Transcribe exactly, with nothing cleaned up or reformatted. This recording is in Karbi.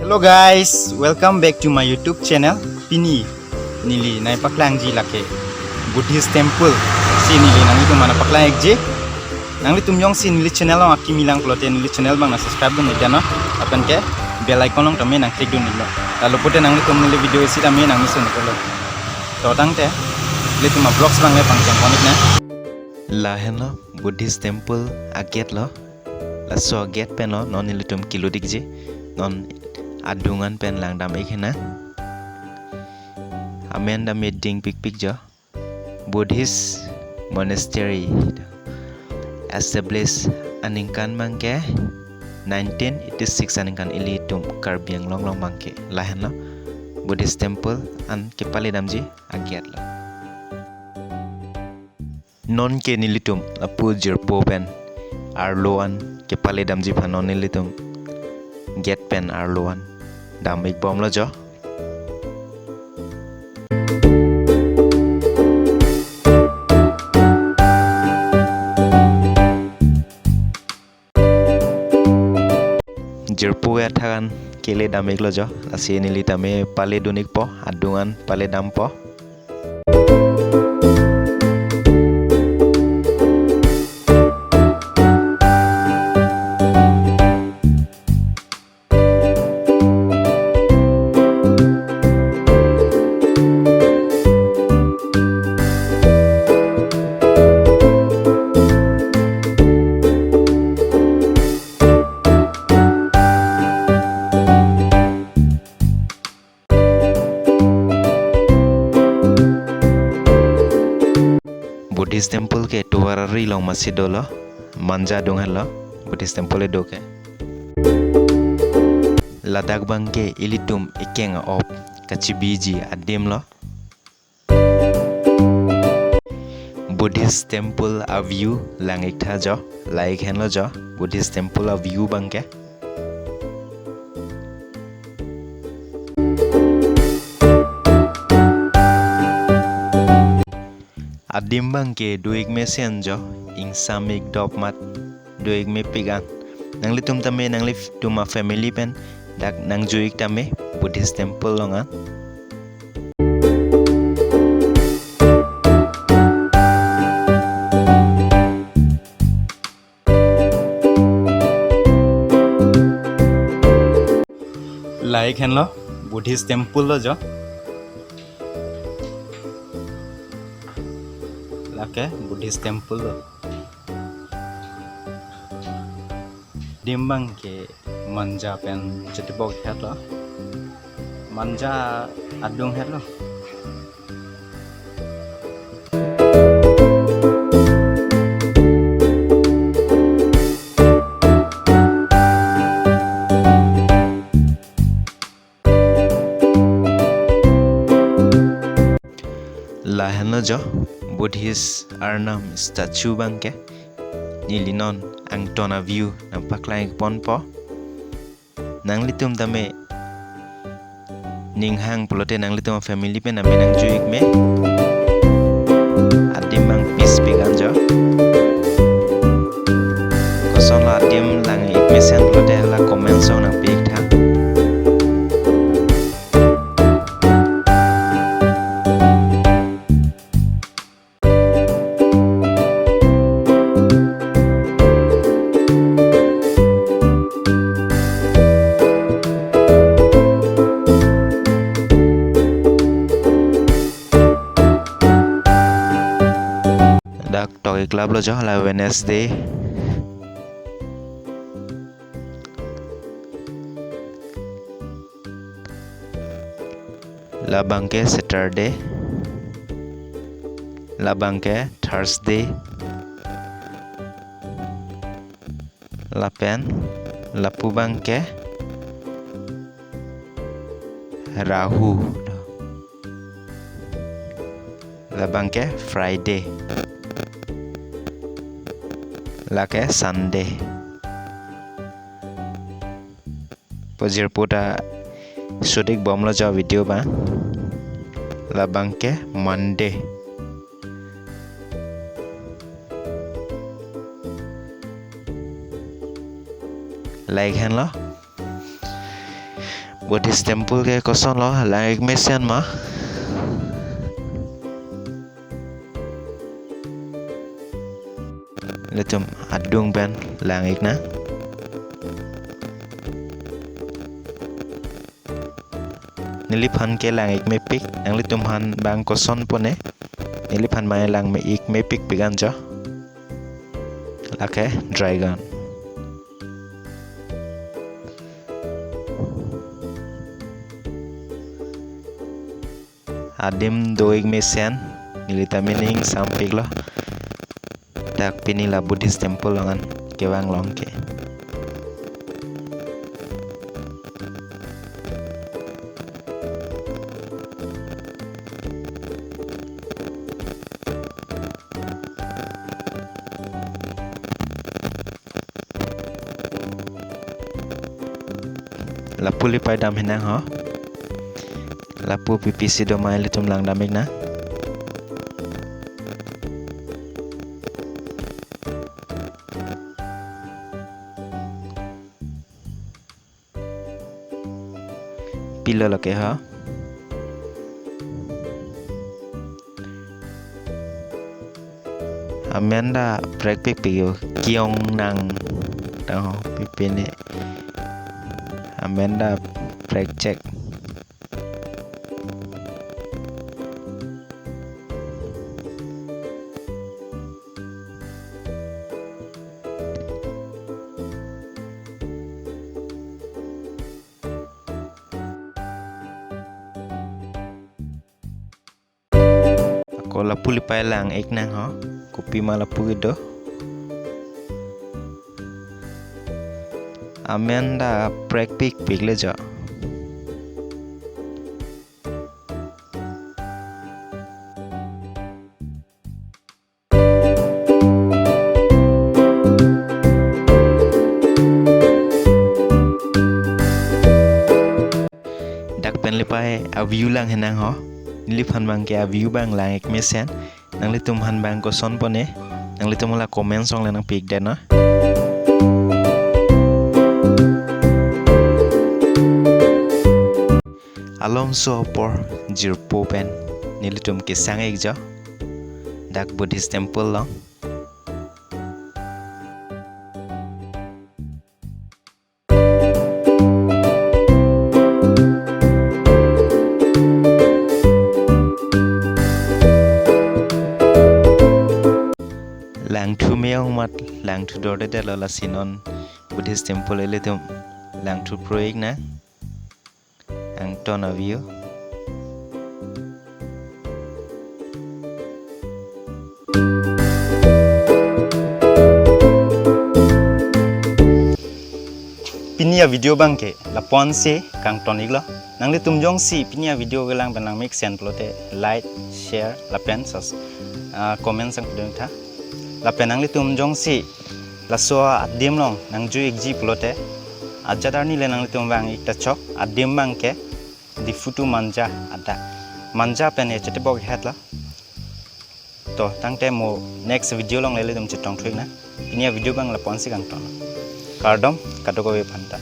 Hello guys, welcome back to my YouTube channel. Pini neli nangpaklangji lake Buddhist temple si neli nanglitum aphan paklang-ikji. Nanglitum jongsi neli channel along akimi lang pulote neli channel abang nang subscribe dun-ik tha non. Lapen ke bell icon along tame nang click dun-iknon. Lalu pute nanglitum neli video isi tame nang miss un-iklo. To tangte nelitum a-vlogs abang le pangcheng pon-iknang. Lahenlo Buddhist temple a-gate lo. Laso a-gate pen lo non nelitum kelut-ikji. Non adung an pen langdam-ik henang. Amen tame dingpikpik jo. Buddhist monastery establish aningkan abangke nineteen eighty-six aningkan, ilitum Karbi Anglong along abangke. Lahenlo Buddhist temple an kepaledamji a-gate lo. Non ke nelitum lapu jirpo pen arlo an kepaledamji aphan non nelitum gate pen arlo an dam-ik bomlo jo. Jirpo athak an keledam-iklo jo. Lasi neli tame paledun-ikpo, adung an paledampo. Buddhist temple ke Tuvarari along masi dolo, Manja adung henlo Buddhist temple kedo ke. Ladak abangke ilitum ekeng a-op kachebiji adim lo. Buddhist temple a-view lang-ik tha jo, la-ik henlo jo, Buddhist temple a-view abangke. Adim abangke do-ik mesen jo, ingsam-ik dopmat do-ik mepik an. Nanglitum tame nanglitum a-family pen dak nangju-ik tame Buddhist temple along an. La-ik henlo Buddhist temple lo jo. Lake Buddhist temple lo. Adim abangke Manja pen chetibok het lo. Manja adung het lo. Lahenlo jo Buddhist arnam statue abangke. Neli non angton a-view nangpaklang-ik ponpo. Nanglitum tame ning hang pulote nanglitum a-family pen tame nangju-ik me. Adim abang peace pik an jo. Kosonlo adim lang-ik mesen pulote hala comment along nangpi-ik tha. Dak tok-ik lap lo jo, hala Wednesday. Labangke Saturday. Labangke Thursday. Lapen lapu abangke Rahu. Labangke Friday. Lake Sunday. Pajir puta sudik bomlo jo video abang. Labangke Monday. La-ik henlo. Buddhist temple ke kosonlo, lang-ik mesen ma? Ilitum adung pen lang-ik nang. Neliphan ke lang-ik mepik, nanglitum aphan bang koson pone, neliphan mai lang me-ik mepikpik an jo. Lake dragon. Adim do-ik mesen, neli ta mening sampiklo. Dak pini la Buddhist temple along an kevang long ke. Lapu lipai dam henang ho. Lapu pipi si do ma ilitum lang dam-ik nang. Pilo lake ho. Amen ta prekpikpik yo, kiong nang. Tang ho, pipi ne. Amen ta prekchek. Ako lapu lipai lang-ik nang ho. Kopima lapu kedo. Amen ta prekpikpik le jo. Dak pen lipai a-view lang henang ho. Neliphan bang ke a-view bang lang-ik mesen. Nanglitum aphan bang koson pone, nanglitum la comment song le nangpik det na. Alomso apor jirpo pen nelitum kesang-ik jo. Dak Buddhist temple along. Langthu me-ong amat, langthu dordedetlo, lasi non Buddhist temple ilitum langthu pro-ik nang. Angton a-view. Pini a-video bang ke lapu-an si kangton-iklo. Nanglitum jongsi pini a-video kelang pen nang mesen pulote like, share lapen sus-, ah, comment sang pudun tha. Lapen nanglitum jongsi laso adim along nang jui-ikji pulote, ajat arni le nanglitum vang-ik ta chok, adim bang ke Diphu to Manja adak. Manja pen e chetebok hetlo. To, tangte mo next video along le ilitum chetongthu-ik nang. Pini a-video bang lapu-an si kangton. Kardom kadokave aphan ta.